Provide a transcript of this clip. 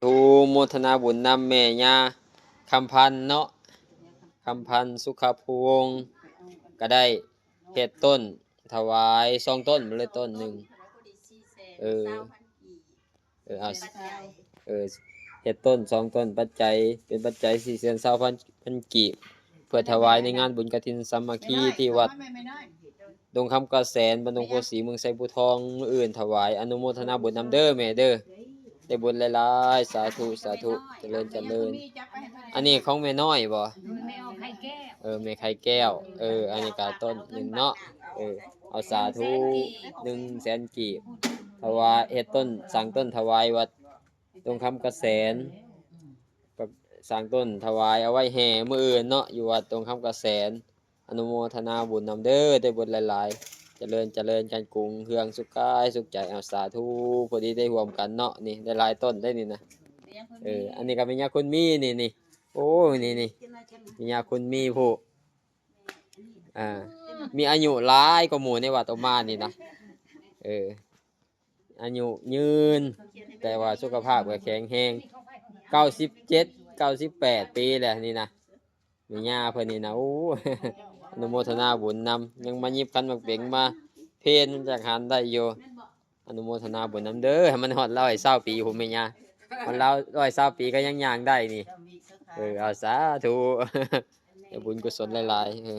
ທຸໂມທະນາບຸນນຳແມ່ຍ່າຄຳພັນເນາະ ຄຳພັນ ສຸຂະພູວົງ ກະໄດ້ເຮັດຕົ້ນຖວາຍສອງຕົ້ນ ບໍ່ເລີຍຕົ້ນໜຶ່ງ ເອີ ເອີ ເອົາ ເອີ ເຮັດຕົ້ນສອງຕົ້ນ ປັດໄຈ ເປັນປັດໄຈສີ່ແສນຊາວພັນ ພັນກີບ ເພື່ອຖວາຍໃນງານບຸນກະຖິນສາມັກຄີທີ່ວັດ ດົງຄຳກະແສນ ບ້ານດົງໂພສີ ເມືອງໄຊພູທອງ ມື້ອື່ນຖວາຍ ອະນຸໂມທະນາບຸນນຳເດີແມ່ເດີ ໄດ້ບຸນຫຼາຍໆ ສາທຸ ສາທຸ ຈະເລີນ ຈະເລີນ. ອັນນີ້ຂອງແມ່ນ້ອຍບໍ່? ແມ່ອອກໄຂ່ແກ້ວ ເອີ ແມ່ໄຂ່ແກ້ວ ເອີ ອັນນີ້ກະຕົ້ນໜຶ່ງເນາະ ເອີ ເອົາສາທຸ ໜຶ່ງແສນກີບ ຖວາຍ ເຮັດຕົ້ນ ສ້າງຕົ້ນຖວາຍວັດດົງຄຳກະແສນ ກະສ້າງຕົ້ນຖວາຍເອົາໄວ້ແຫ່ມື້ອື່ນເນາະ ຢູ່ວັດດົງຄຳກະແສນ. ອະນຸໂມທະນາບຸນນຳເດີ ໄດ້ບຸນຫຼາຍໆ ຈະເລີນ ຈະເລີນ ການກຸງເຮືອງ ສຸກກາຍສຸກໃຈ ເອົາສາທຸ ພໍດີໄດ້ຮ່ວມກັນເນາະ ນີ້ໄດ້ຫຼາຍຕົ້ນໄດ໋ນີ້ນະ ເອີ ອັນນີ້ກະແມ່ຍ່າຄຸນມີ ນີ້ ນີ້ ໂອ້ຍ ນີ້ ນີ້ ແມ່ຍ່າຄຸນມີຜູ້ ອ່າ ມີອາຍຸຫຼາຍກວ່າໝູ່ໃນວັດໂອມານນີ້ນະ ເອີ ອາຍຸຍືນ ແຕ່ວ່າສຸຂະພາບກະແຂງແຮງ ເກົ້າສິບເຈັດ ເກົ້າສິບແປດປີແລ້ວນີ້ນະ ແມ່ຍ່າເພິ່ນນີ້ນະ ໂອ້ ອະນຸໂມທະນາບຸນນຳ ຍັງມາຫຍິບຂັນໝາກເບັງມາເພນ ມັນຈັກຫັນໄດ້ຢູ່ ອະນຸໂມທະນາບຸນນຳເດີ ໃຫ້ມັນຮອດຮ້ອຍຊາວປີພຸ້ນແມ່ຍ່າ ມັນລາວຮ້ອຍຊາວປີກະຍັງຍ່າງໄດ້ນີ້ ເອີ ເອົາສາທຸ ໄດ້ບຸນກຸສົນຫຼາຍໆ ເອີ.